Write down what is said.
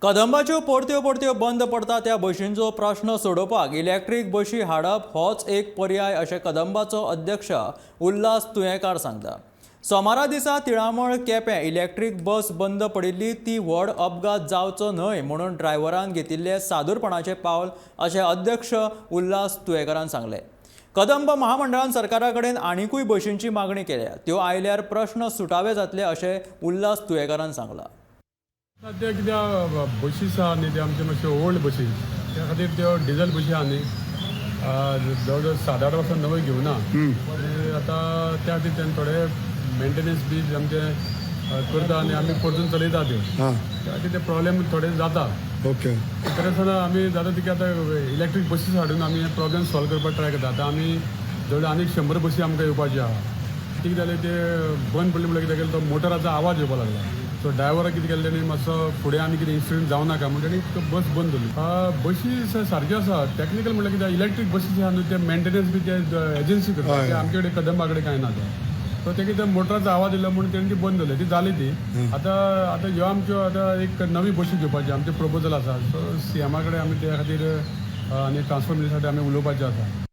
कदंबाच्यो परत्यो परत्यो बंद पडटा त्या बशींचो प्रश्न सोडोवपाक इलेक्ट्रीक बशी हाडप होच एक पर्याय अशें कदंबाचो अध्यक्ष उल्हास तुयेंकार सांगता. सोमारा दिसा तिळामळ केपें इलेक्ट्रीक बस बंद पडिल्ली ती व्हड अपघात जावचो न्हय म्हणून ड्रायव्हरान घेतिल्लें सादूरपणाचें पावल अशें अध्यक्ष उल्हास तुयेंकारान सांगलें. कदंब महामंडळान सरकारा कडेन आनिकूय बशींची मागणी केल्या, त्यो आयल्यार प्रश्न सुटावे जातले अशें उल्हास तुयेंकारान सांगलां. सद्या कित्याक बशीस आहा न्ही, ते आमचे मातशे ओल्ड बशीस, त्या खातीर त्यो डिजल बशी आहा न्ही, जवळ जवळ 7-8 वर्सां नव्यो घेवना. आनी आतां त्या खातीर तेणें थोडे मेंटेनन्स बी आमचे करता आनी आमी परतून चलयता त्यो. त्या खातीर ते प्रॉब्लेम थोडे जाता. तरी आसतना आमी जाता तितके आतां इलेक्ट्रीक बसीस हाडून आमी हे प्रॉब्लेम सॉल्व करपाक ट्राय करता. आतां आमी जवळ आनीक 100 बसी आमकां येवपाच्यो आहा. कितें जालें, ते बंद पडले म्हणल्यार कितें केलें, तो मोटराचो आवाज येवपाक लागला. सो ड्रायव्हराक कितें केलें, तेणी मातसो फुडें आनी कितें इन्सिडंट जावं नाका म्हणून तेणी तो बस बंद दवरली. बशी सारक्यो आसा, टॅक्निकल म्हणल्यार कितें, इलेक्ट्रीक बसी आहा न्हू, ते मेंटेनन्स बी ते एजन्सी करता, ते आमचे कडेन कदंबा कडेन कांय ना तें. सो ते कितें मोटराचो आवाज येयलो म्हणून तेणी ती बंद दवरली, ती जाली ती. आतां आतां ह्यो आमच्यो आतां एक नवी बशी घेवपाची आमचें प्रपोजल आसा. सो सीएमा कडेन आमी त्या खातीर आनी ट्रान्सपोर्ट मिनिस्टरा कडेन आमी उलोवपाचें आसा.